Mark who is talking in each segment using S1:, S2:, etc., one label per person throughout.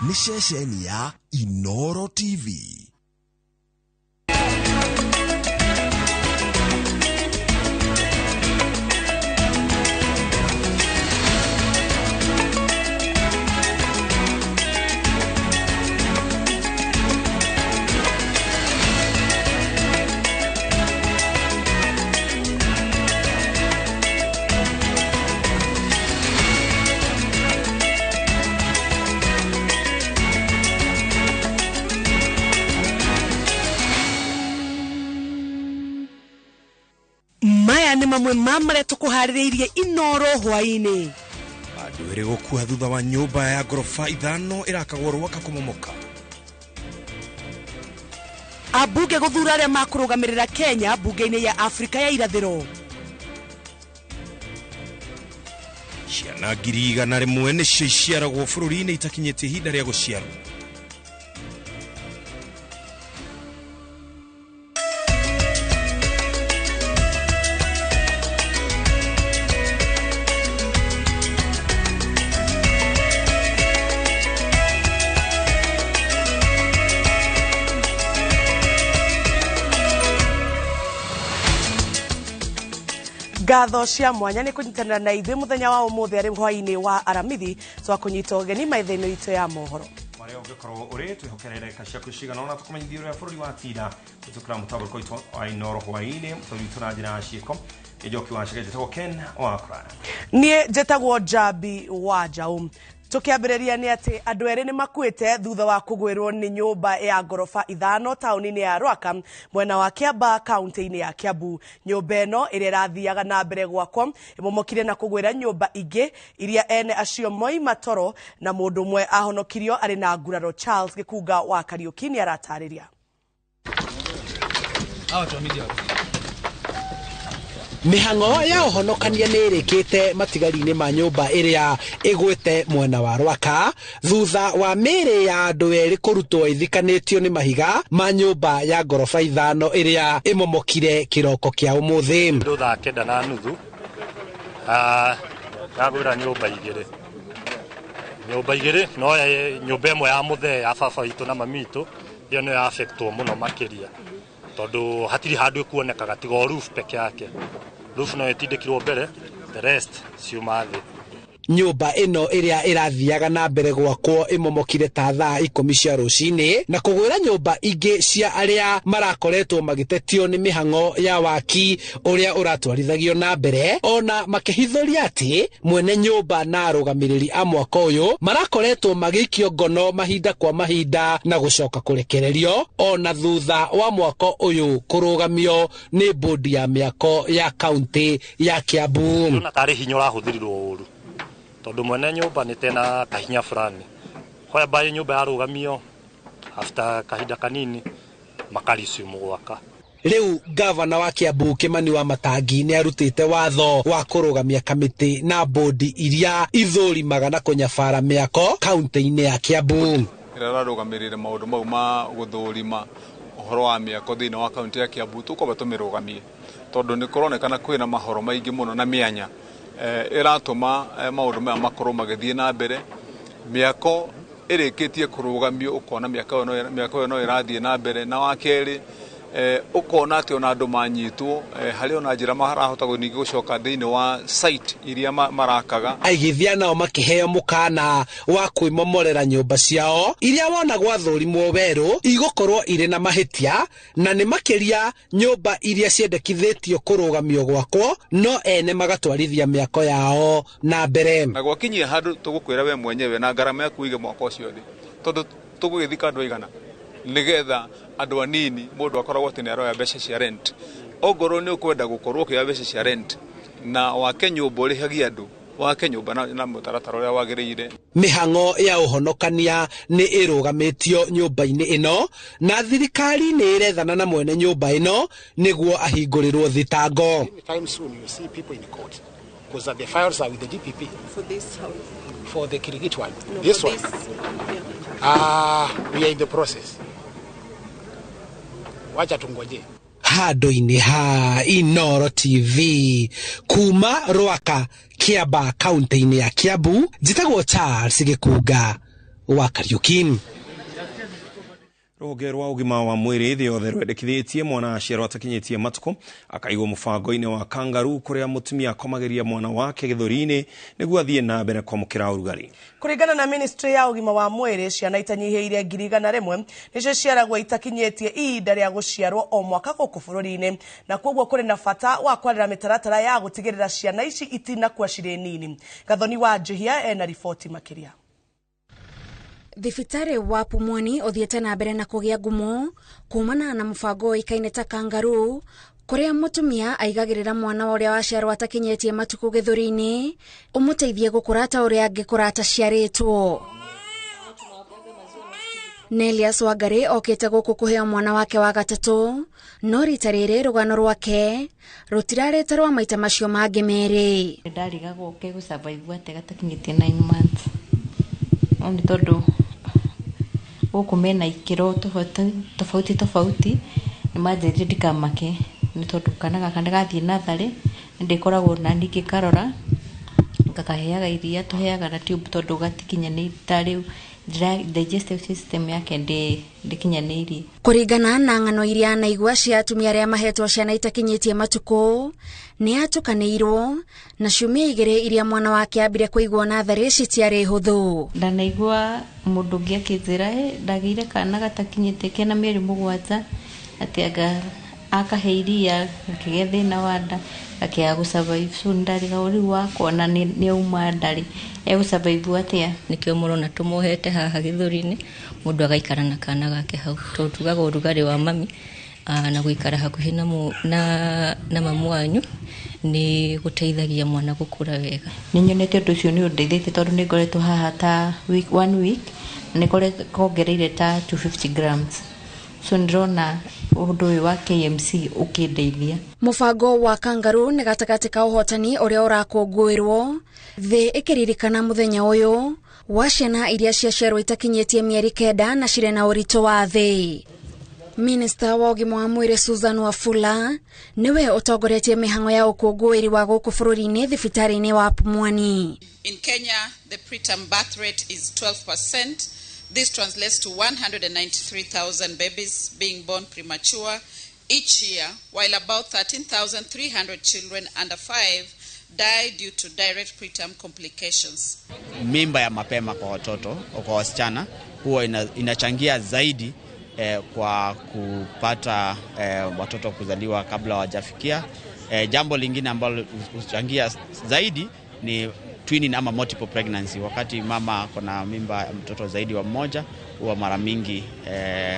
S1: Nĩ ceceni ya Inoro TV.
S2: Maya nĩ mamwe ma marĩa tũkũharĩrĩirie Inoro hwaĩ-inĩ.
S3: Andũ erĩ gũkua thutha wa nyũmba ya ngoroba 5 ĩrakagwo Rwaka kũmomoka.
S2: Ambunge gũthura arĩa makũrũgamĩrĩra Kenya mbunge-inĩ ya Afrika ya Irathĩro.
S3: Ciana 100,000 nĩcio iciaragwo bũrũri-inĩ itakinyĩtie ihinda rĩa gũciarwo.
S2: Ngatho cia mwanya nĩ kũnyitanĩra na ithuĩ mũthenya wa ũmũthĩ arĩ hwaĩ-inĩ wa Aramithi twakũnyita ũgeni maitho-inĩ itũ ya mohoro.
S3: Marĩa ũngĩkorwo ũrĩ twĩhokere ndagĩka ciaku cigana ũna tũkũmenyithie ũrĩa bũrũri wa tinda kũhĩtũkĩra mũtambo witũ wa Inoro hwaĩ-inĩ mũtari witũ na njĩra ya ciĩko Njoki wa Chege, njĩtagwo Ken Wakra.
S2: Niĩ njĩtagwo Njambi wa Njaũ. Tũkĩambĩrĩria nĩ atĩ andũ erĩ nĩ makuĩte thutha wa kũgwĩrwo nĩ nyũmba ya ngoroba 5 taũni-inĩ ya Rwaka mwena wa Kiambaa kaunti-inĩ ya Kiambu. Nyũmba ĩno ĩrĩa ĩrathiaga na mbere gwakwo ĩmomokire na kũgwĩra nyũmba ingĩ iria ene acio moima toro na mũndũ ũmwe ahonokirio arĩ na nguraro. Charles Gĩkunga wa Kariũki nĩ aratarĩria.
S4: Mĩhang'o ya ũhonokania nĩ ĩrĩkĩte matigari-inĩ ma nyũmba ĩrĩa ĩgwĩte mwena wa Rwaka thutha wa mĩĩrĩ ya andũ erĩ kũrutwo ĩthikanĩtio nĩ mahiga ma nyũmba ya ngoroba 5 ĩrĩa ĩmomokire kĩroko kĩa ũmũthĩ.
S5: Andũ thaa 9:30, yagwĩra nyũmba igĩrĩ. Nyũmba igĩrĩ, no nyũmba ĩmwe ya mũthee ya baba witũ na mami witũ, ĩyo nĩyo ya-affectwo mũno makĩria tondũ hatirĩ handũ ĩkuonekaga tiga o roof peke yake. Roof no ĩtindĩkirwo mbere, the rest ciuma thĩ.
S4: Nyũmba ĩno ĩrĩa ĩrathiaga na mbere gwakwo ĩmomokire ta thaa 10 cia rũcinĩ na kũgwĩra nyũmba ingĩ cia arĩa marakoretwo magĩtetio nĩ mĩhang'o ya waki ũrĩa ũratwarithagio na mbere, ona makĩhithũria atĩ mwene nyũmba na arũgamĩrĩri a mwako ũyũ marakoretwo magĩikio ngono mahinda kwa mahinda na gũcoka kũrekererio ona thutha wa mwako ũyũ kũrũgamio nĩ bodi ya mĩako ya kaunti ya Kiambu.
S5: Ndĩrona tarĩ hinya ũrahũthĩrirwo ũru tondũ mwene nyũmba nĩ tena kahinya fulani whereby nyũmba yarũgamio after kahinda kanini makarisumu gwaka.
S4: Rĩu gavana wa Kiambu Kimani wa Matangi nĩ arutĩte watho wa kũrũgamia kamĩtĩ na bodi iria ithũrimaga na kũnyabara mĩako kaunti-inĩ ya Kiambu.
S6: Ĩrĩa ĩrarũgamĩrĩire maũndũ mau ma gũthũrima ũhoro wa mĩako thĩinĩ wa kaunti ya Kiambu tũkwamba tũmĩrũgamie tondũ nĩ kũronekana kwĩna mahoro maingĩ mũno na mĩanya ĩratũma maũndũ maya makorwo magĩthiĩ na mbere. Mĩako ĩrĩkĩtie kũrũgamio ũkona mĩako ĩyo no ĩrathiĩ na mbere, na wa kerĩ ũkona atĩ ona andũ manyitwo harĩ ona njĩra marahota ningĩ gũcoka thĩinĩ wa site iria marakaga.
S4: Aigithia nao makĩheo mũkana wa kwĩmomorera nyũmba ciao iria wona gwathũrimwo werũ igũkorwo irĩ na mahĩtia, na nĩ makĩria nyũmba iria ciendekithĩtio kũrũgamio gwakwo no ene magatwarithia mĩako yao na mbere.
S6: Na gwakinyia handũ tũgũkwĩra we mwenyewe na ngarama yaku ũige mwaka ũcio thĩ, tondũ tũgũgĩthika andũ aigana nĩgetha andũ anini mũndũ akoragwo atĩ nĩaroya mbeca cia rent. Ongorwo nĩ ũkwenda gũkorwo ũkĩoya mbeca cia rent na wake nyũmba ũrĩhagie andũ, wake nyũmba na mũtaratara ũrĩa wagĩrĩire.
S4: Mĩhang'o ya ũhonokania nĩ ĩrũgamĩtio nyũmba-inĩ ĩno na thirikari nĩ ĩrethana na mwene nyũmba ĩno nĩguo ahingũrĩrwo thitango.
S7: Anytime soon you see people in court because the files are with the DPP.
S8: For this house.
S7: For the Kirigiti one.
S8: No,
S7: this
S8: for
S7: one.
S8: This, yeah.
S7: We are in the process. Wacha tungoje.
S4: Handũ-inĩ ha Inoro TV kuma Rwaka Kiambaa kaunti-inĩ ya Kiambu, njĩtagwo Charles Gĩkunga wa Kariuki.
S3: Rũhonge rwa ũgima wa mwĩrĩ thĩ yothe rwendekithĩtie mwana aciarwo atakinyĩtie matukũ akaigwo mũbango-inĩ wa kangaroo kũrĩa mũtumia akomagĩria mwana wake gĩthũri-inĩ nĩguo athiĩ na mbere kwamũkĩra ũrugarĩ.
S2: Kũringana na ministry ya ũgima wa mwĩrĩ, ciana itanyihĩire 100,000 nĩcio ciaragwo itakinyĩtie ihinda rĩa gũciarwo o mwaka gũkũ bũrũri-inĩ, na kwoguo kũrĩ na bata wa kwarĩra mĩtaratara ya gũtigĩrĩra ciana ici itinakua cirĩ nini. Gathoni wa Njihia ena riboti makĩria.
S9: Thibitarĩ wa Pumwani ũthiĩte na mbere na kũgĩa ngumo kumana na mũbango ũĩkaine ta kangaroo, kũrĩa mũtumia aigagĩrĩra mwana ũrĩa waciarwo atakinyĩtie matukũ gĩthũri-inĩ ũmũteithie gũkũra ta ũrĩa angĩkũra ataciarĩtwo. Nelias Wangari okĩte gũkũ kũheo mwana wake wa gatatũ, no rita rĩrĩ rũgano rwake rũtirarĩte rwa maita macio mangĩ merĩ.
S10: Ndarigagwo ke gũsurvive atĩa gatakinyĩtie 9 months, no nĩ tondũ gũkũ mena ikĩro tofauti tofauti, nĩ manjĩrire ndikamake nĩ tondũ kana gaka nĩ gathiĩ natharĩ nĩndĩkoragwo na ningĩ karora ngakaheaga iria tũheaga na tube tondũ gatikinyanĩirie ta rĩu digestive system yake ndĩkinyanĩirie.
S9: Kũringana na ng'ano iria anaigua cia atumia arĩa mahetwo ciana itakinyĩtie matukũ, nĩ atukanĩirwo na ciumia igĩrĩ iria mwana wake ambire kũigwo natharĩ citiarĩ hũthũ.
S10: Ndanaigua mũndũ ũngĩ akĩnjĩra ndagĩire kana gatakinyĩtie kena mĩeri 7 atĩ anga akahe iria gakĩgĩa thĩna wa nda gakĩaga gũsurvive, so ndarigagwo rĩu wakwa na nĩ auma nda rĩ egũsurvive atĩa.
S11: Nĩkĩo mũrona tũmohete haha gĩthũri-inĩ, mũndũ agaikara na kana gake hau, tondũ tugaga ũrugarĩ wa mami na gũikara hakuhĩ na mamu wanyu nĩ gũteithagia mwana gũkũra wega.
S10: Nĩ nyonete ũndũ ũcio nĩ ũndeithĩtie tondũ nĩ ngoretwo haha ta 1 week na nĩ kongereire ta 250 grams, so ndĩrona ũndũ ũyũ wa KMC ũkĩndeithia.
S9: Mũbango wa kangaroo nĩ gatagatĩ ka ũhotani ũrĩa ũrakũngũĩrwo thĩ ĩkĩririkana mũthenya ũyũ wa ciana iria ciaciarwo itakinyĩtie mĩeri 9 na cirĩ na ũritũ wa thĩ. Minista wa ũgima wa mwĩrĩ Susan Wafula nĩwe ũtongoretie mĩhang'o ya ũkũngũĩri wa gũkũ bũrũri-inĩ thibitarĩ-inĩ wa Pumwani.
S12: In Kenya, the preterm birth rate is 12%. This translates to 193,000 babies being born premature each year, while about 13,300 children under 5 die due to direct preterm complications.
S13: Mimba ya mapema kwa watoto, kwa wasichana, huwa inachangia zaidi kwa kupata watoto kuzaliwa kabla hawajafikia. Jambo lingine ambalo huchangia zaidi ni twinning ama multiple pregnancy. Wakati mama ako na mimba mtoto zaidi wa mmoja, huwa mara mingi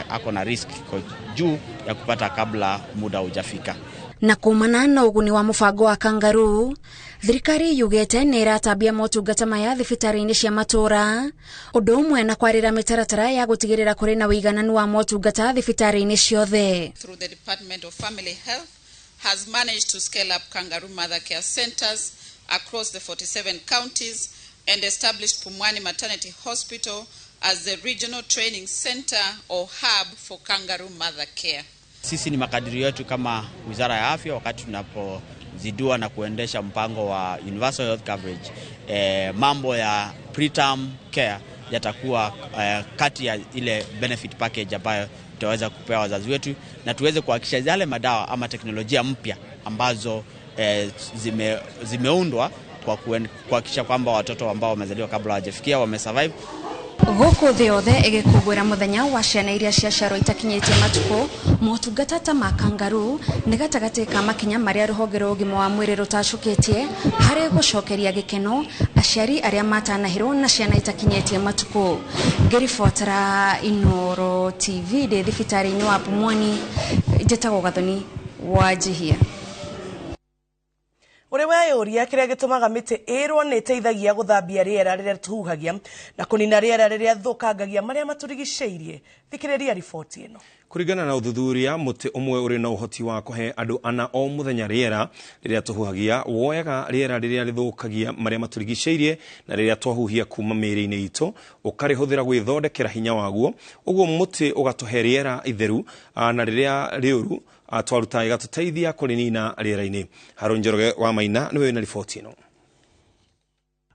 S13: ako na risk kwa juu ya kupata kabla muda hujafika.
S9: Na kumana na ũguni wa mũbango wa kangaroo, thirikari yugĩte nĩ ĩratambia motungata maya thibitarĩ-inĩ cia matũũra, ũndũ ũmwe na kwarĩra mĩtaratara ya gũtigĩrĩra kũrĩ na ũigananu wa motungata thibitarĩ-inĩ ciothe.
S12: Through the Department of Family Health has managed to scale up kangaroo mother care centers across the 47 counties and established Pumwani Maternity Hospital as the regional training center or hub for kangaroo mother care.
S13: Sisi ni makadirio yetu kama Wizara ya Afya wakati tunapozindua na kuendesha mpango wa Universal Health Coverage, mambo ya preterm care yatakuwa kati ya ile benefit package ambayo tutaweza kupewa wazazi wetu, na tuweze kuhakikisha yale madawa ama teknolojia mpya ambazo zimeundwa kwa kuhakikisha kwamba watoto ambao wamezaliwa kabla hawajafikia wamesurvive.
S9: Gũkũ thĩ yothe ĩgĩkũngũĩra mũthenya wa ciana iria ciaciarwo itakinyĩtie matukũ, motungata ta ma kangaroo nĩ gatagatĩ ka makinya marĩa rũhonge rwa ũgima wa mwĩrĩ rũtacũkĩtie harĩ gũcokeria gĩkeno aciari arĩa matanahĩrwo na ciana itakinyĩtie matukũ. Ngĩribotera Inooro TV ndĩ thibitarĩ-inĩ wa Pumwani, njĩtagwo Gathoni wa Njihia.
S2: Ũrĩ weyũria kĩrĩa gĩtũmaga mĩtĩ ĩrwo nĩ ĩteithagia gũthambia rĩera rĩrĩa tũhuhagia na kũnina rĩera rĩrĩa thũkangagia marĩa matũrigicĩirie? Thikĩrĩria riboti ĩno.
S3: Kũringana na ũthuthuria, mũtĩ ũmwe ũrĩ na ũhoti wa kũhe andũ ana o mũthenya rĩera rĩrĩa tũhuhagia, woyaga rĩera rĩrĩa rĩthũkagia marĩa matũrigicĩirie na rĩrĩa twahuhia kuma mĩĩrĩ-inĩ itũ, ũkarĩhũthĩra gwĩthondekera hinya waguo. Ũguo mũtĩ ũgatũhe rĩera itheru na rĩrĩa rĩũru twaruta ĩgatũteithia kũrĩnina rĩera-inĩ. Harũ Njoroge wa Maina nĩwe wĩna riboti ĩno.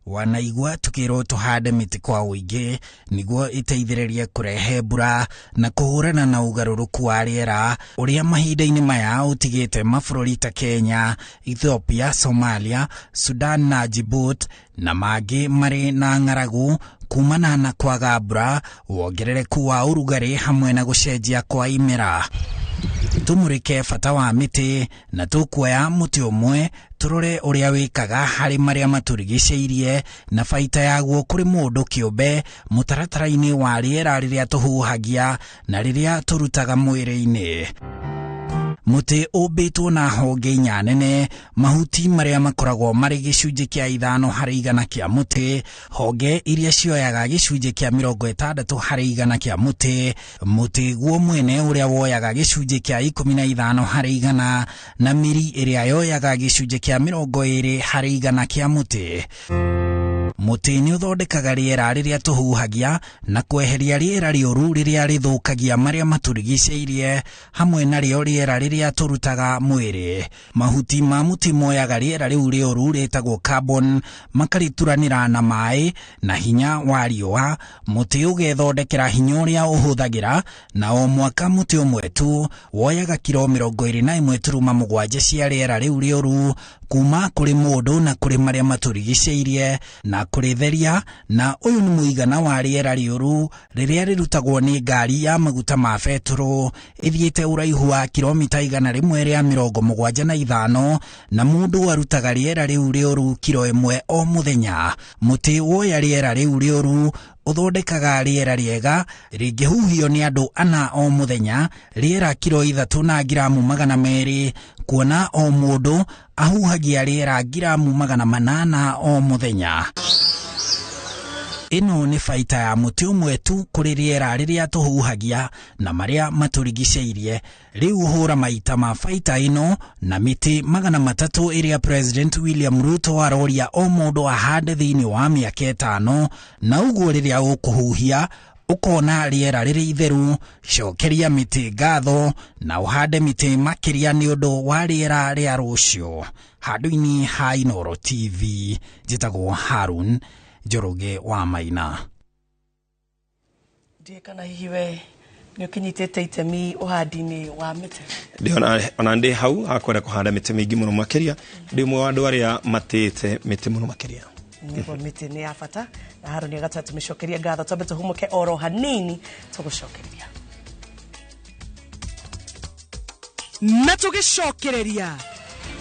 S14: Wanaigua tukĩrwo tũhande mĩtĩ kwa ũingĩ nĩguo ĩteithĩrĩrie kũrehe mbura na kũhũrana na ũgarũrũku wa rĩera ũrĩa mahinda-inĩ maya ũtigĩte mabũrũri ta Kenya, Ethiopia, Somalia, Sudan na Djibouti na mangĩ marĩ na ng'aragu kumana na kwaga mbura, wongerereku wa ũrugarĩ hamwe na gũcenjia kwa imera. Tũmũrĩke bata wa mĩtĩ na tũkuoya mũtĩ ũmwe tũrore ũrĩa wĩkaga harĩ marĩa matũrigicĩirie na baita yaguo kũrĩ mũndũ kĩũmbe mũtaratara-inĩ wa rĩera rĩrĩa tũhuhagia na rĩrĩa tũrutaga mwĩrĩ-inĩ. Mũtĩ ũmbĩtwo na honge inya nene, mahuti marĩa makoragwo marĩ gĩcunjĩ kĩa 5% kĩa mũtĩ, honge iria cioyaga gĩcunjĩ kĩa 60% kĩa mũtĩ, mũtĩ guo mwene ũrĩa woyaga gĩcunjĩ kĩa 15% na mĩri ĩrĩa yoyaga gĩcunjĩ kĩa 20% kĩa mũtĩ. Mũtĩ nĩ ũthondekaga rĩera rĩrĩa tũhuhagia na kweheria rĩera rĩũru rĩrĩa rĩthũkagia marĩa matũrigicĩirie hamwe narĩo rĩera rĩrĩa tũrutaga mwĩrĩ. Mahuti ma mũtĩ moyaga rĩera rĩu rĩũru rĩtagwo carbon makarĩturanĩra na maĩ na hinya wa riũa. Mũtĩ ũgethondekera hinya ũrĩa ũhũthagĩra na o mwaka mũtĩ ũmwe tu woyaga kiro 21.7 cia rĩera rĩu rĩũru kuma kũrĩ mũndũ na kũrĩ marĩa matũrigicĩirie na kũrĩtheria, na ũyũ nĩ mũigana wa rĩera rĩũru rĩrĩa rĩrutagwo nĩ ngari ya maguta ma betũrũ ĩthiĩte ũraihu wa kilomita 175 na mũndũ arutaga rĩera rĩu rĩũru kiro 1 o mũthenya. Mũtĩ woya rĩera rĩu rĩũru ũthondekaga rĩera rĩega rĩngĩhuhio nĩ andũ 4 o mũthenya, rĩera kiro 3 na ngiramu 200, kuona o mũndũ ahuhagia rĩera ngiramu 800 o mũthenya. Ĩno nĩ baita ya mũtĩ ũmwe tu kũrĩ rĩera rĩrĩa tũhuhagia na marĩa matũrigicĩirie. Rĩu hũra maita ma baita ĩno na mĩtĩ 300 ĩrĩa President William Ruto aroria o mũndũ ahande thĩinĩ wa mĩaka 5, na ũguo rĩrĩa ũkũhuhia ũkona rĩera rĩrĩ itheru. Cokeria mĩtĩ ngatho na ũhande mĩtĩ makĩria nĩ ũndũ wa rĩera rĩa rũciũ. Handũ-inĩ ha Inooro TV, njĩtagwo Harun Njoroge wa Maina.
S2: Ndiĩ kana hihi we nĩ ũkinyitĩte itemi ũhandi-inĩ wa mĩtĩ?
S3: Ona ndĩ hau hakwenda kũhanda mĩtĩ mĩingĩ mũno makĩria, ndĩ ũmwe wa andũ arĩa matĩĩte mĩtĩ mũno makĩria.
S2: Nĩguo mĩtĩ nĩ ya bata na Haruni agatũra tũmĩcokerie ngatho, twambe tũhumũke oro hanini tũgũcokereria. Na tũgĩcokereria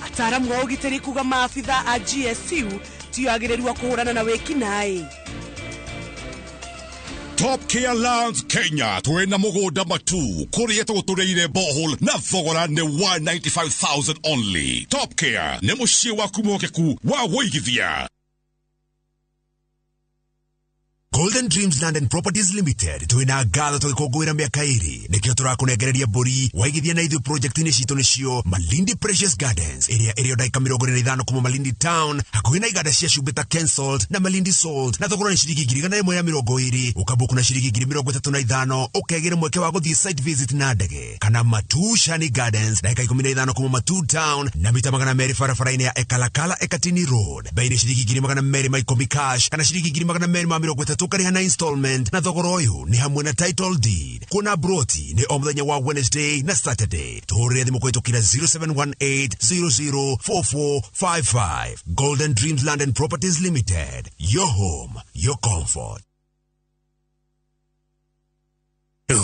S2: ataaramu a ũgitĩri kuga maabitha a GSU tioagĩrĩrwo kũhũrana na wĩkinaĩ.
S15: Top Care Lands Kenya twina mugunda matu kuria tugutureire borehole na thogora ni 195,000 only. Top Care ni muciĩ waku mwokeku wa wũigithia.
S1: Golden Dreams Land and Properties Limited twina ngatho tũgĩkũngũĩra mĩaka 2 nĩkĩo tũrakũnengereria mbũri waigithia na ithuĩ project-inĩ citũ nĩcio Malindi Precious Gardens ĩrĩa ĩrĩ o ndagĩka 45 kuma Malindi Town hakuhĩ na iganda cia cumbĩ ta Kensalt na Malindi Salt na thogora nĩ ciringi 120,000 ũkabuku na ciringi 35,000 ũkegĩra mweke wa gũthiĩ site visit na ndege kana Matu Shani Gardens ndagĩka 15 kuma Matu Town na mita 200 barabara-inĩ ya Ekalakala Ekatini Road bei nĩ ciringi 210,000 cash kana ciringi 230,000 ũkarĩha na installment na thogora ũyũ nĩ hamwe na title deed. Kuona broti nĩ o mũthenya wa Wednesday na Saturday. Tũhũrĩre thimũ kũhĩtũkĩra 0718004455. Golden Dreams Land and Properties Limited. Your home, your comfort.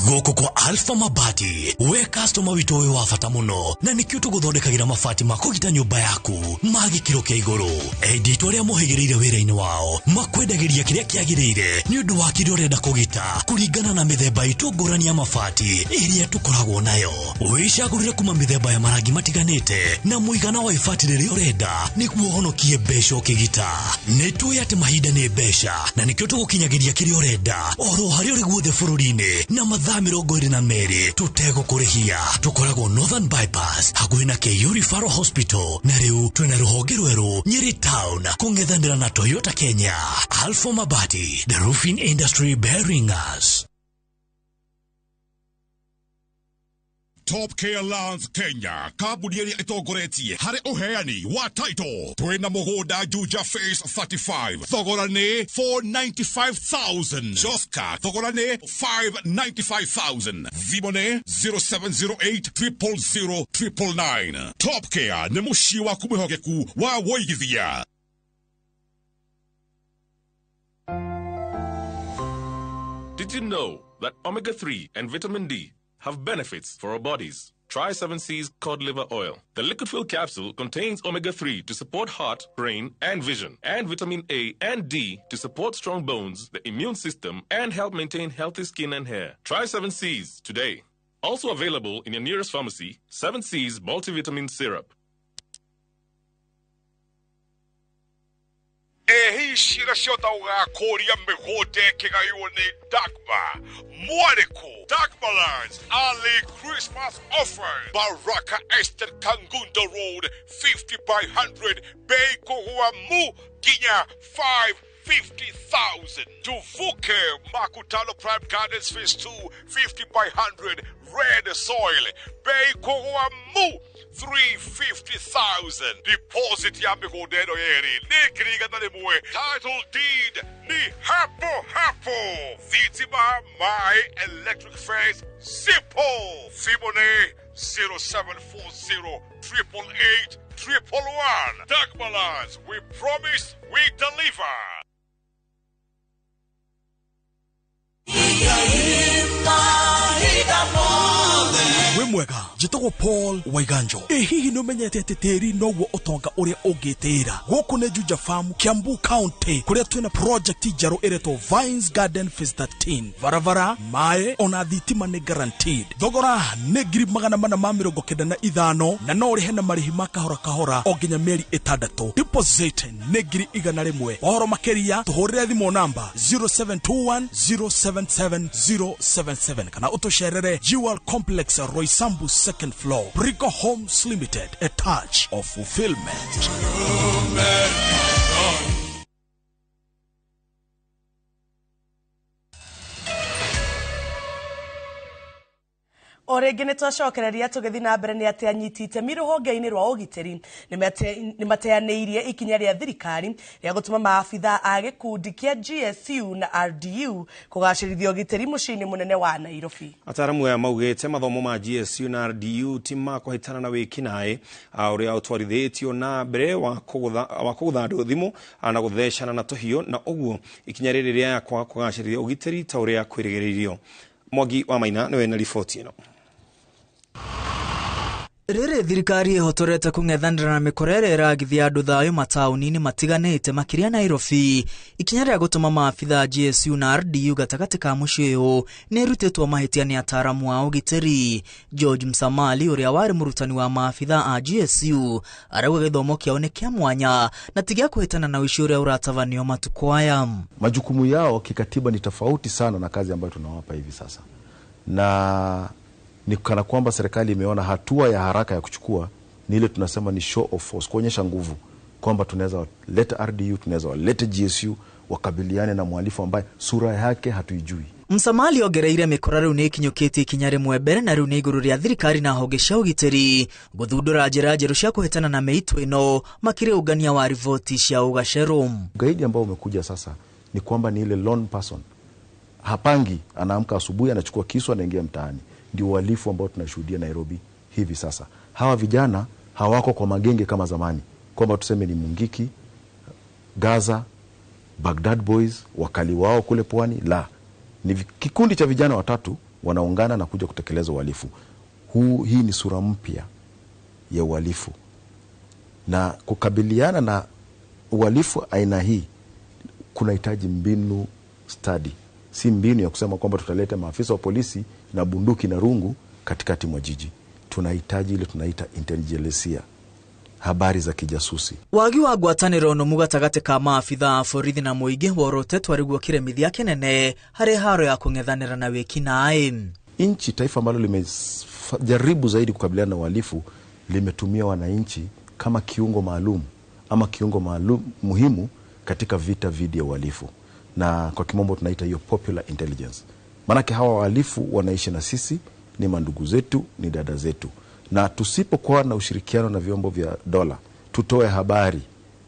S16: Gũkũ kwa Alpha Mabati we customer witũ wĩ wa bata mũno na nĩkĩo tũgũthondekagĩra mabati ma kũgita nyũmba yaku ma gĩkĩro kĩa igũrũ. Endia aitũ arĩa mohĩgĩrĩire wĩra-inĩ wao makwendagĩria kĩrĩa kĩagĩrĩire nĩ ũndũ wa kĩrĩa ũrenda kũgita kũringana na mĩthemba itũ ngũrani ya mabati ĩrĩa tũkoragwo nayo. Wĩcagũrĩre kuma mĩthemba ya marangi matiganĩte na mũigana wa ibati rĩrĩa ũrenda nĩguo ũhonokie mbeca ũkĩgita. Nĩ tũĩ atĩ mahinda nĩ mbeca na nĩkĩo tũgũkinyagĩria kĩrĩa ũrenda oro harĩa ũrĩ guothe bũrũri-inĩ na mathaa 22 tũtegũkũrĩhia. Tũkoragwo Northern Bypass hakuhĩ na KU Referral Hospital na rĩu twĩna rũhonge rwerũ Nyeri Town kũng'ethanĩra na Toyota Kenya. Alpha Mabati, the roofing industry bearing us.
S15: Top Care Lands Kenya, kambuni ĩrĩa ĩtongoretie harĩ ũheani wa title. Twĩna mũgũnda Juja Phase 35, thogora nĩ 495,000. Joska, thogora nĩ 595,000. Thimũ nĩ 0708 000 999. Top Care nĩ mũciĩ waku mwĩhokeku wa wũigithia.
S17: Did you know that omega-3 and vitamin D have benefits for our bodies? Try 7C's cod liver oil. The liquid fill capsule contains omega-3 to support heart, brain, and vision, and vitamin A and D to support strong bones, the immune system, and help maintain healthy skin and hair. Try 7C's today. Also available in your nearest pharmacy, 7C's multivitamin syrup.
S15: Ehi ciĩra ciotha ũgakũria mĩgũnda ĩkĩgaywo nĩ Dagmar Mwarĩku. Dagmar Lands early Christmas offer. Baraka Estate, Kangundo Road, 50 by 100, bei kũgũa mu nginya 550,000. Tuvuke Makutano Prime Gardens Phase 2, 50 by 100, red soil, bei kũgũa mu 350,000. Deposit ya mĩgũnda ĩno yerĩ nĩ 100,000. Title deed ni hapo hapo. Thitima, maĩ, electric fence, simple. Thimũ nĩ 0740 888 111. Dagmar Lands, we promise, we deliver.
S18: Wĩ mwega, njĩtagwo Paul Waiganjo. Ĩ hihi nĩ ũmenyete atĩ tĩri noguo ũtonga ũrĩa ũngĩtĩĩra? Gũkũ nĩ Juja Farm, Kiambu County, kũrĩa twĩna project njerũ ĩretwo Vines Garden Phase 13. Barabara, maĩ ona thitima nĩ guaranteed. Thogora nĩ 495,000 na no ũrĩhe na marĩhi ma kahora kahora o nginya mĩeri 6. Deposit nĩ 100,000. Ũhoro makĩria tũhũrĩre thimũ namba 0721 077 077 kana ũtũcerere Jewel Complex, Roysambu second floor. Brico Homes Limited, a touch of fulfillment.
S2: O rĩngĩ nĩ twacokereria tũgĩthiĩ na mbere nĩ atĩ anyiti itemi rũhonge-inĩ rwa ũgitĩri nĩ mateanĩirie ikinya rĩa thirikari rĩa gũtũma maabitha a gĩkundi kĩa GSU na RDU kũgacĩrithia ũgitĩri mũciĩ-inĩ mũnene wa Nairobi.
S3: Ataaramu aya maugĩte mathomo ma GSU na RDU ti ma kũhĩtana na wĩkinaĩ ũrĩa ũtwarithĩtio na mbere wa kũgũtha andũ thimũ na gũthecana na tũhiũ, na ũguo ikinya rĩrĩ rĩa kwaga kũgacĩrithia ũgitĩri ta ũrĩa kwĩrĩgĩrĩirio. Mwangi wa Maina nĩwe na riboti ĩno.
S19: Rĩrĩ thirikari ĩhotorete kũng'ethanĩra na mĩkora ĩrĩa ĩragithia andũ thayũ mataũni-inĩ matiganĩte makĩria Nairobi. Ikinya rĩa gũtũma maabitha GSU na RDU gatagatĩ ka mũciĩ ũyũ nĩ ĩrutĩtwo mahĩtia nĩ ataaramu a ũgitĩri. George Msamali ũrĩa warĩ mũrutani wa maabitha a GSU arauga gĩthomo kĩao nĩ kĩa mwanya na ti gĩa kũhĩtana na ũici ũrĩa ũratabanio matukũ aya.
S20: Majukumu yao kikatiba ni tofauti sana na kazi ambayo tunawapa hivi sasa, na ni kana kwamba serikali imeona hatua ya haraka ya kuchukua ni ile tunasema ni show of force, kuonyesha nguvu kwamba tunaweza leta RDU, tunaweza leta GSU wakabiliane na mhalifu ambaye sura yake hatuijui.
S19: Msamali ongereire mĩkora rĩu nĩ ĩkinyũkĩtie ikinya rĩmwe mbere na rĩu nĩ igũrũ rĩa thirikari na honge cia ũgitĩri gũthundũra njĩra njerũ cia kũhĩtana na mĩitũ ĩno makĩria ũngania wa riboti cia ũgacerũ.
S20: Ugaidi ambao umekuja sasa ni kwamba ni ile lone person, hapangi, anaamka asubuhi, anachukua kisu, anaingia mtaani. Ndio uhalifu ambao tunashuhudia Nairobi hivi sasa. Hawa vijana hawako kwa magenge kama zamani, kwamba tuseme ni Mungiki, Gaza, Baghdad Boys, wakali wao kule pwani. La, ni kikundi cha vijana watatu wanaungana na kuja kutekeleza uhalifu. Hii ni sura mpya ya uhalifu, na kukabiliana na uhalifu aina hii kunahitaji mbinu stadi, si mbinu ya kusema kwamba tutaleta maafisa wa polisi na bunduki na rungu katikati mwa jiji. Tunahitaji ile tunaita intelligentsia, habari za kijasusi.
S19: Wagi wa ngwatanĩro nũmu gatagatĩ ka maabitha a borithi na mũingĩ worotetwo arĩguo kĩremithia kĩnene harĩ haro ya kũng'ethanĩra na wĩkinaĩ.
S20: Nchi, taifa ambalo limejaribu zaidi kukabiliana na uhalifu, limetumia wananchi kama kiungo maalum ama kiungo maalum muhimu katika vita dhidi ya uhalifu, na kwa kimombo tunaita hiyo popular intelligence. Maanake hawa wahalifu wanaishi na sisi Ni mandugu zetu, ni dada zetu, na tusipokuwa na ushirikiano na vyombo vya dola tutoe habari,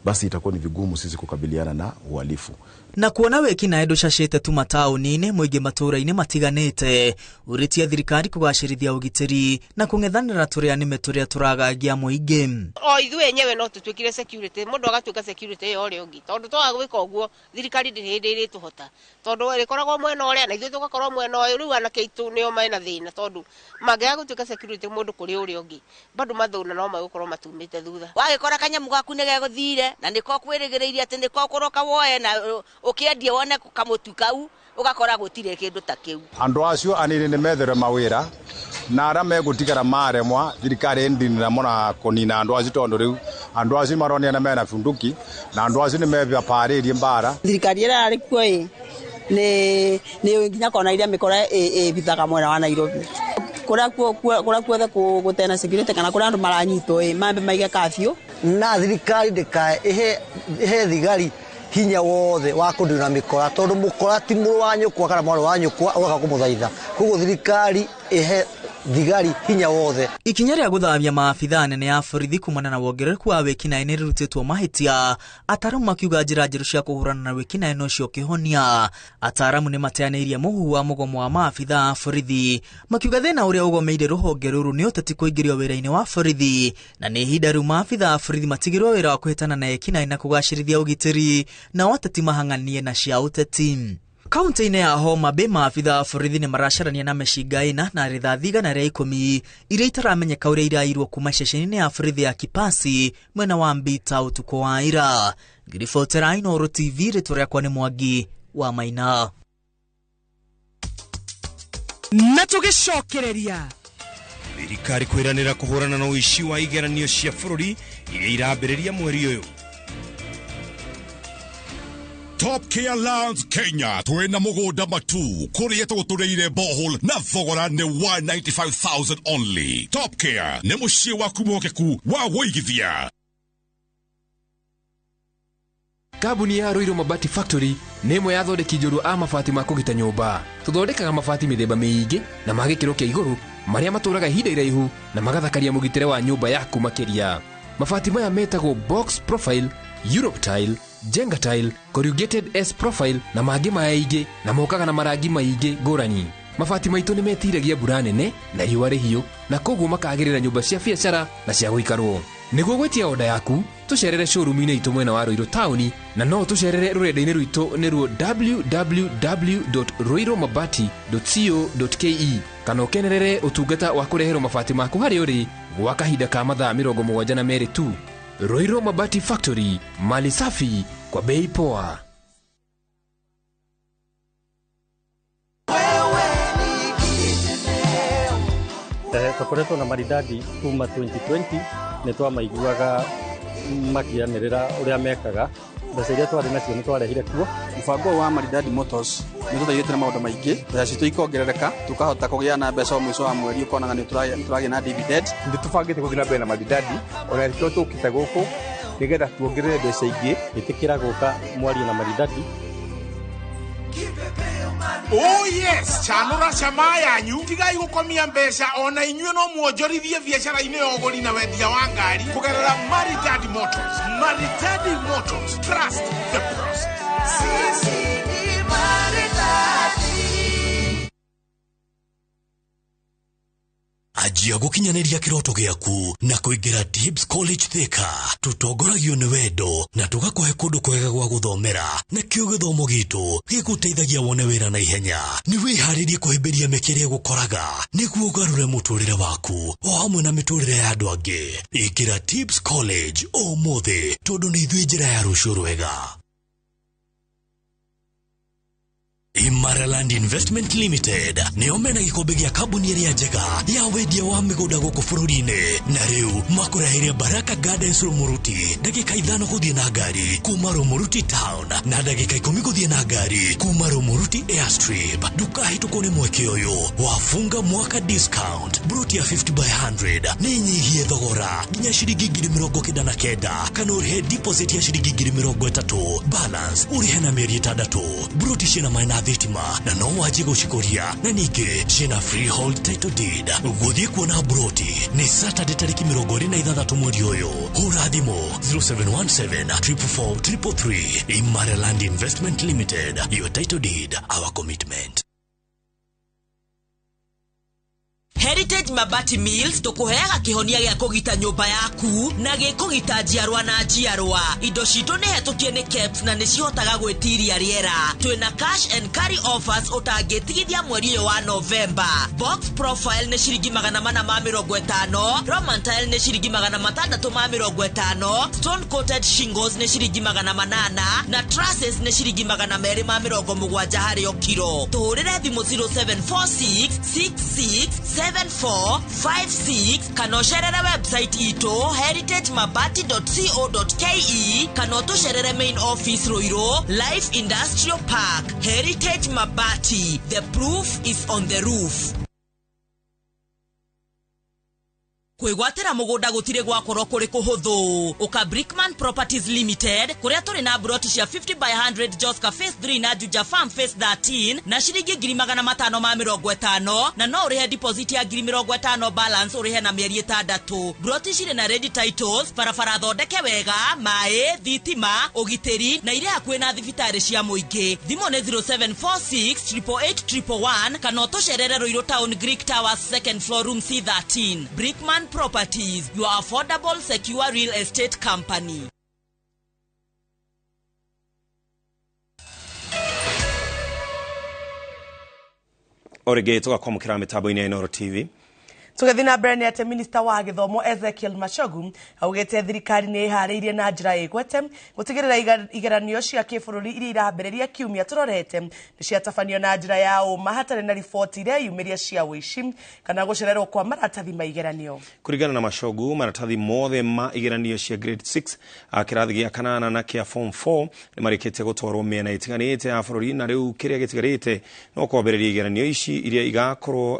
S20: basi itakuwa ni vigumu sisi kukabiliana na uhalifu.
S19: Na kuona wĩki-naĩ ndũcacĩte tu mataũni-inĩ mũingĩ matũũra-inĩ matiganĩte ũrĩtie thirikari kũgacĩrithia ũgitĩri na kũng'ethanĩra tũrĩa nĩme tũrĩa tũragagia mũingĩ.
S21: O ithuĩ enyewe no tũtuĩkire security, mũndũ agatuĩka security ya ũrĩa ũngĩ, tondũ twaga gwĩka ũguo thirikari ndĩrĩ hĩndĩ ĩrĩtũhota, tondũ ĩrĩkoragwo mwena ũrĩa na ithuĩ tũgakorwo mwena ũyũ. Rĩu anake aitũ nĩo mena thĩna, tondũ mangĩaga gũtuĩka security mũndũ kũrĩ ũrĩa ũngĩ bado mathũna no magũkorwo matumĩte thutha.
S22: Wagĩkora kanyamũ gaku nĩ gegũthire na nĩko kwĩrĩgĩrĩirie atĩ nĩko kũroka woe na ũkĩendia wone kamũtu kau ũgakora gũtirĩ kĩndũ ta kĩu.
S23: Andũ acio anini nĩ metherwe mawĩra na arĩa megũtigara maremwa thirikari ndinira mũna kũnina andũ acio, tondũ rĩu andũ acio maronia mena bunduki na andũ acio nĩ mebaparĩrie mbara.
S24: Thirikari ĩrĩa yarĩ kuo ĩ nĩ nginya kona iria mĩkora ĩbithaga mwena wa Nairobi kũrĩa kuothe gũtena security kana kũrĩa andũ maranyitwo ĩ mambe maige curfew.
S25: Na thirikari ndĩkae ĩhe thigari hinya wothe wa kũndina mĩkora, tondũ mũkora ti mũrũ wa nyũkwa kana mwarĩ wa nyũkwa ũroka kũmũthaitha. Koguo thirikari ĩhe thigari hinya wothe.
S19: Ikinya rĩa gũthamia maabithaa anene a borithi kumana na wongerereku wa wĩki-naĩ nĩ rĩrutĩtwo mahĩtia, ataaramu makiuga njĩra njerũ cia kũhũrana na wĩki-naĩ nocio kĩhonia. Ataaramu nĩ mateanĩirie mũhuhu wa mũgomo wa maabithaa a borithi makiuga thĩna ũrĩa ũgomeire rũhonge rũrũ nĩ ũteti kũingĩrio wĩra-inĩ wa borithi, na nĩ ihinda rĩu maabithaa a borithi matigĩrwo wĩra wa kũhĩtana na eki-naĩ na kũgacĩrithia ũgitĩri, nao ateti mahang'anie na cia ũteti. Kaunti-inĩ ya Homa Bay maabithaa a borithi nĩ maracarania na mĩcinga ĩna na rithathi 110 iria itaramenyeka ũrĩa irairwo kuma ceceni-inĩ ya borithi ya Kipasi mwena wa Mbita ũtukũ wa ira. Ngiribotera Inooro TV, rĩtwa rĩakwa nĩ Mwangi wa Maina.
S4: Na tũgĩcokereria
S3: thirikari kwĩranĩra kũhũrana na ũici wa igeranio cia bũrũri iria irambĩrĩria mweri ũyũ.
S15: Top Care Lands Kenya twina mugunda matu kuria tugutureire borehole na thogora ni 195,000 only. Top Care ni muciĩ waku mwokeku wa wũigithia.
S26: Kambuni ya Ruiru Mabati Factory nĩ ĩmwe ya athondeki njorua a mabati ma kũgita nyũmba. Tũthondekaga mabati mĩthemba mĩingĩ na ma gĩkĩro kĩa igũrũ marĩa matũraga ihinda iraihu na magathakaria mũgitĩre wa nyũmba yaku makĩria. Mabati maya metagwo box profile, Europe tile, Jenga tile, corrugated S profile na mangĩ maingĩ, na mokaga na marangi maingĩ ngũrani. Mabati maitũ nĩ metiragia mbura nene na riũa rĩhiũ, na koguo makagĩrĩra nyũmba cia biacara na cia gũikarwo. Nĩguo gwĩtia oda yaku, tũcerere showroom-inĩ itũ mwena wa Ruiru taũni, na no tũcerere rũrenda-inĩ rwitũ nĩruo www.ruirumabati.co.ke, kana ũkenerere ũtungata wa kũreherwo mabati maku harĩa ũrĩ gwa kahinda ka mathaa 72 tu. Ruiru Mabati Factory, mali safi kwa bei poa.
S5: Tũkoretwo na Maridadi kuma 2020 nĩ twamaiguaga makĩanĩrĩra ũrĩa mekaga. Mbeca iria twarĩ nacio nĩ twarehire kuo.
S27: Mũbango wa Maridadi Motors nĩ tũteithĩtie na maũndũ maingĩ, mbeca citũ ikongerereka, tũkahota kũgĩa na mbeca o mũico wa mweri, ũkonaga nĩ tũragĩa na dividend.
S28: Nĩ tũbangĩte gũthiĩ na mbere na Maridadi, ona nĩkĩo tũkĩte gũkũ nĩgetha tuongerere mbeca ingĩ.
S5: Ĩtĩkĩra gũka mwarie na Maridadi.
S29: Oh yes, chanura chama yanyu tigai gukomia mbeca ona inyuĩ no muonjorithie biacara-inĩ ya ũgũri na wendia wa ngari kũgerera Maridadi Motors. Maridadi Motors, trust the process.
S30: Sisi ni Maridadi.
S16: Anjia gũkinyanĩria kĩroto gĩaku na kũingĩra Tibbs College Thika. Tũtongoragio nĩ wendo na tũgakũhe kũndũ kwega gwa gũthomera, nakĩo gĩthomo gitũ gĩgũteithagia wone wĩra na ihenya. Nĩ wĩharĩrie kũhĩmbĩria mĩeke ĩrĩa ĩgũkoraga nĩguo ũgarũre mũtũrĩre waku o hamwe na mĩtũrĩre ya andũ angĩ. Ingĩra Tibbs College ũmũthĩ tondũ nĩ ithuĩ njĩra ya rũciũ rwega. Imaraland Investment Limited nĩo mena gĩkombe gĩa kambuni ĩrĩa njega ya wendia wa mĩgũnda gũkũ bũrũri-inĩ, na rĩu makũreheire Baraka Gardens Rumuruti, ndagĩka 5 gũthiĩ na ngari kuma Rumuruti town na ndagĩka 10 gũthiĩ na ngari kuma Rumuruti airstrip. Ndũkahĩtũkwo nĩ mweke ũyũ wafunga mwaka discount. Broti ya 50 by 100 nĩ nyihie thogora nginya ciringi 99,000 kana ũrĩhe deposit ya ciringi 30,000, balance ũrĩhe na mĩeri 6. Broti ciĩna maĩ na thitima na no wanjie gũcikũria na ningĩ ciĩna freehold title deed. Gũthiĩ kuona broti nĩ Saturday tarĩki 26 mweri ũyũ. Hũra thimũ 0717 444 333. Imara Land Investment Limited, your title deed, our commitment.
S1: Heritage Mabati Mills tũkũheaga kĩhonia gĩa kũgita nyũmba yaku na gĩkũgita njiarwa na njiarwa. Indo citũ nĩ hetũkie nĩ KEBS na nĩ cihotaga gwĩtiria rĩera. Twĩna cash and carry offers ũtangĩtigithia mweri ũyũ wa Novemba. Box profile nĩ ciringi 450, Roman tile nĩ ciringi 650, stone coated shingles nĩ ciringi 800 na trusses nĩ ciringi 270 harĩ o kiro. Tũhũrĩre thimũ 0746 66 7456 kana ũcerere website itũ heritagemabati.co.ke kana ũtũcerere main office Ruiru Life Industrial Park. Heritage Mabati, the proof is on the roof. Kwĩgwatĩra mũgũnda gũtirĩ gwakorwo kũrĩ kũhũthũ. Ũka Brickman Properties Limited kũrĩa tũrĩ na broti cia 50 by 100 Joska Phase 3 na Juja Farm Phase 13 na ciringi 550 na no ũrĩhe deposit ya 50,000 balance ũrĩhe na mĩeri 6. Broti cirĩ na ready titles, barabara thondeke wega, maĩ, thitima, ũgitĩri na irĩ hakuhĩ na thibitarĩ cia mũingĩ. Thimũ nĩ 0746 888 111 kana ũtũcerere Ruiru Town Greek Towers second floor room C13. Brickman Properties, your affordable, secure real estate company.
S3: Orege tũgakwamũkĩra mĩtambo-inĩ ya Inooro TV.
S2: Tũgĩthiĩ na mbere nĩ atĩ minista wa gĩthomo Ezekiel Machogu augĩte thirikari nĩ ĩharĩirie na njĩra ĩgwete gũtigĩrĩra igeranio cia kĩbũrũri iria irambĩrĩria kiumia tũrorete nĩ ciatabanio na njĩra ya ũma hatarĩ na riboti ireyumĩria cia ũici kana gũcererwo kwa maratathi ma igeranio.
S3: Kũringana na Machogu, maratathi mothe ma igeranio cia grade 6 kĩrathi gĩa kanana na kĩa form 4 nĩ marĩkĩtie gũtwarwo mĩena ĩtiganĩte ya bũrũri na rĩu kĩrĩa gĩtigarĩte no kwambĩrĩria igeranio ici iria igakorwo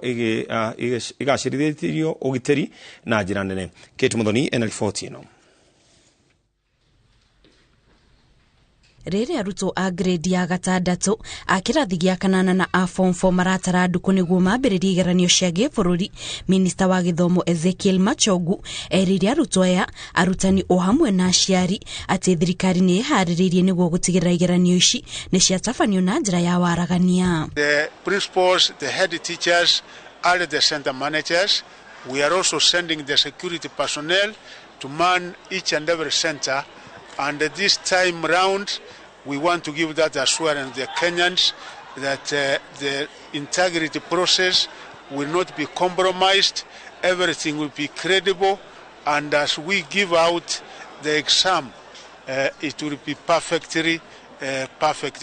S3: igacĩrithĩtio ũgitĩri na njĩra nene. Kate Muthoni ena riboti ĩno.
S6: Rĩrĩa arutwo a grade ya gatandatũ a kĩrathi gĩa kanana na a form 4 maratara ndukũ nĩguo mambĩrĩrie igeranio cia gĩbũrũri, minista wa gĩthomo Ezekiel Machogu erĩire arutwo aya, arutani o hamwe na aciari atĩ thirikari nĩ ĩharĩrĩirie nĩguo gũtigĩrĩra igeranio ici nĩ ciatabanio na njĩra ya waragania.
S7: The principals, the head teachers, all the center managers. We are also sending the security personnel to man each and every center. And this time round, we want to give that assurance to the Kenyans that the integrity process will not be compromised, everything will be credible, and as we give out the exam, it will be perfectly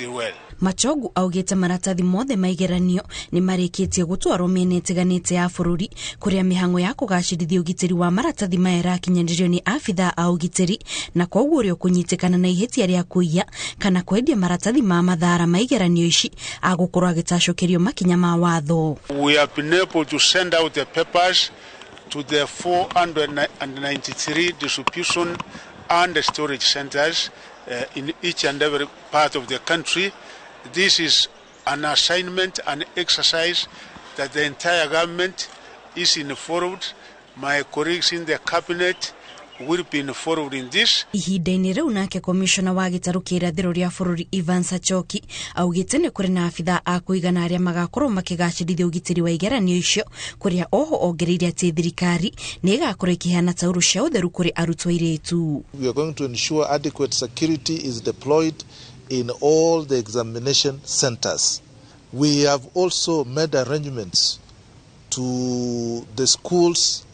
S7: well.
S6: Machogu augĩte maratathi mothe ma igeranio nĩ marĩkĩtie gũtwarwo mĩena ĩtiganĩte ya bũrũri kũrĩa mĩhang'o ya kũgacĩrithia ũgitĩri wa maratathi maya ĩrakinyanĩrio nĩ abithaa a ũgitĩri na koguo ũrĩa ũkũnyitĩkana na ihĩtia rĩa kũiya kana kwendia maratathi ma mathara ma igeranio ici agũkorwo agĩtacũkĩrio makinya ma watho.
S7: We have been able to send out the papers to the 493 distribution and storage centers in each and every part of the country. This is an assignment, an exercise that the entire government is involved. My colleagues in the cabinet will be involved in this.
S6: Ihinda-inĩ rĩu nake komishona wa gĩtarũ kĩa irathĩro rĩa bũrũri Ivan Sachoki augĩte nĩ kũrĩ na abithaa a kũigana arĩa magakorwo makĩgacĩrithia ũgitĩri wa igeranio icio, kũrĩa oho ongereire atĩ thirikari nĩ ĩgakorwo ĩkĩheana taurũ cia ũtheru kũrĩ arutwo airĩtu.
S8: We are going to ensure adequate security is deployed in all the examination centers. We have also made arrangements to the schools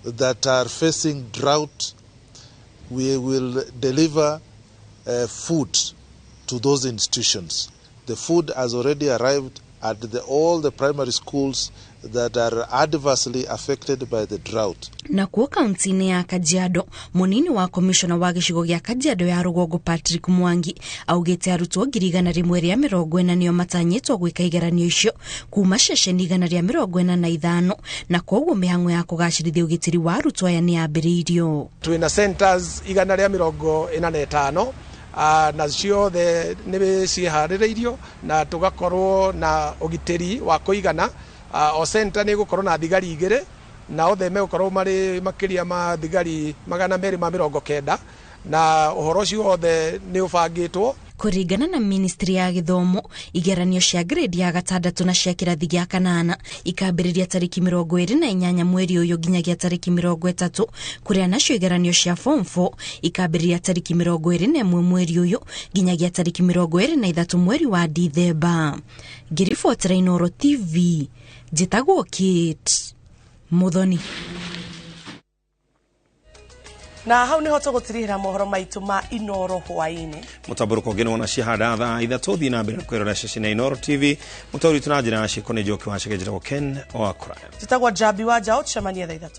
S8: that are facing drought. We will deliver food to those institutions. The food has already arrived at all the primary schools that are adversely affected by the drought.
S6: Na kuo kaunti-inĩ ya Kajiado, munini wa komishona wa gĩcigo gĩa Kajiado ya rũgongo Patrick Mwangi augĩte arutwo 140 nĩo matanyĩtwo gwĩka igeranio icio kuma ceceni 145 na koguo mĩhang'o ya kũgacĩrithia ũgitĩri wa arutwo aya nĩ yambĩrĩirio.
S9: Twĩna centers 145 Na ciothe nĩ ciĩharĩrĩirio na tũgakorwo na ũgitĩri wa kũigana. O center nĩ ĩgũkorwo na thigari 2 na othe megũkorwo marĩ makĩria ma thigari 290 na ũhoro ũcio wothe nĩ ũbangĩtwo.
S6: Kũringana na ministry ya gĩthomo, igeranio cia grade ya gatandatũ na cia kĩrathi gĩa kanana ikambĩrĩria tarĩki 28 mweri ũyũ nginyagia tarĩki 30, kũrĩa nacio igeranio cia form 4 ikambĩrĩria tarĩki 21 mweri ũyũ nginyagia tarĩki 23 mweri wa Dithemba. Ngĩribotera Inooro TV, njĩtagwo Kate Muthoni.
S2: Na hau niho tũgũtirihĩra mohoro maitũ ma Inooro hwaĩ-inĩ.
S3: Mũtambũrũko ũngĩ nĩwona cihanda thaa 3. Thiĩ na mbere na kwĩrora ceceni ya Inooro TV. Mũtaũri witũ na njĩra ya ciĩko nĩ Njoki wa Chege, njĩtagwo Ken Wakũraya.
S2: Njĩtagwo Njambi wa Njaũ, tũcemanie thaa 3.